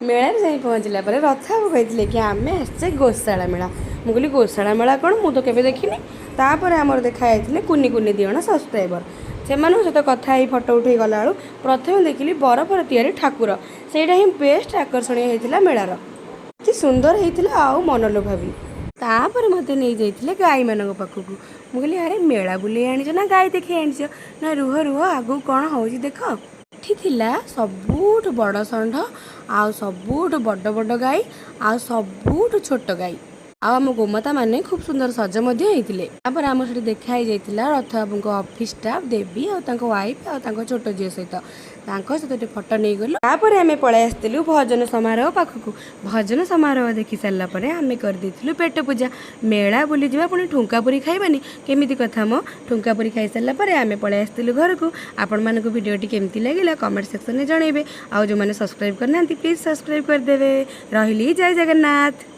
ମେଳାରେ ଯାଇ ପହଞ୍ଚିଲା ପରେ ରଥବାବୁ କହିଥିଲେ କି ଆମେ ଆସିଛେ ଗୋଶାଳା ମେଳା। ମୁଁ କହିଲି, ଗୋଶାଳା ମେଳା କ'ଣ? ମୁଁ ତ କେବେ ଦେଖିନି। ତାପରେ ଆମର ଦେଖା ଯାଇଥିଲେ କୁନି କୁନି 2 ଜଣ ସବସ୍କ୍ରାଇବର। ସେମାନଙ୍କ ସହିତ କଥା ହେଇ ଫଟୋ ଉଠେଇ ଗଲାବେଳୁ ପ୍ରଥମେ ଦେଖିଲି ବରଫରେ ତିଆରି ଠାକୁର। ସେଇଟା ହିଁ ବେଷ୍ଟ ଆକର୍ଷଣୀୟ ହେଇଥିଲା ମେଳାର। ଅତି ସୁନ୍ଦର ହେଇଥିଲା ଆଉ ମନଲୋଭା ବି। ତାପରେ ମୋତେ ନେଇଯାଇଥିଲେ ଗାଈମାନଙ୍କ ପାଖକୁ। ମୁଁ କହିଲି, ଆରେ, ମେଳା ବୁଲେଇ ଆଣିଛ ନା ଗାଈ ଦେଖେଇ ଆଣିଛ? ନା, ରୁହ ରୁହ, ଆଗକୁ କ'ଣ ହେଉଛି ଦେଖ। ଏଠି ଥିଲା ସବୁଠୁ ବଡ଼ ଷଣ୍ଢ ଆଉ ସବୁଠୁ ବଡ଼ ବଡ଼ ଗାଈ ଆଉ ସବୁଠୁ ଛୋଟ ଗାଈ। ଆଉ ଆମ ଗୋମାତା ମାନେ ଖୁବ୍ ସୁନ୍ଦର ସଜ ମଧ୍ୟ ହେଇଥିଲେ। ତାପରେ ଆମର ସେଠି ଦେଖା ହେଇଯାଇଥିଲା ରଥବାବୁଙ୍କ ଅଫିସ୍ ଷ୍ଟାଫ୍ ଦେବୀ ଆଉ ତାଙ୍କ ୱାଇଫ୍ ଆଉ ତାଙ୍କ ଛୋଟ ଝିଅ ସହିତ। ତାଙ୍କ ସହିତ ଟିକେ ଫଟୋ ନେଇଗଲୁ। ତାପରେ ଆମେ ପଳେଇ ଆସିଥିଲୁ ଭଜନ ସମାରୋହ ପାଖକୁ। ଭଜନ ସମାରୋହ ଦେଖି ସାରିଲା ପରେ ଆମେ କରିଦେଇଥିଲୁ ପେଟ ପୂଜା। ମେଳା ବୁଲିଯିବା, ପୁଣି ଠୁଙ୍କା ପୁରୀ ଖାଇବାନି, କେମିତି କଥା ମ? ଠୁଙ୍କା ପୁରୀ ଖାଇସାରିଲା ପରେ ଆମେ ପଳେଇ ଆସିଥିଲୁ ଘରକୁ। ଆପଣମାନଙ୍କୁ ଭିଡ଼ିଓଟି କେମିତି ଲାଗିଲା, କମେଣ୍ଟ ସେକ୍ସନରେ ଜଣାଇବେ। ଆଉ ଯେଉଁମାନେ ସବସ୍କ୍ରାଇବ୍ କରିନାହାନ୍ତି, ପ୍ଲିଜ୍ ସବସ୍କ୍ରାଇବ୍ କରିଦେବେ। ରହିଲି, ଜୟ ଜଗନ୍ନାଥ।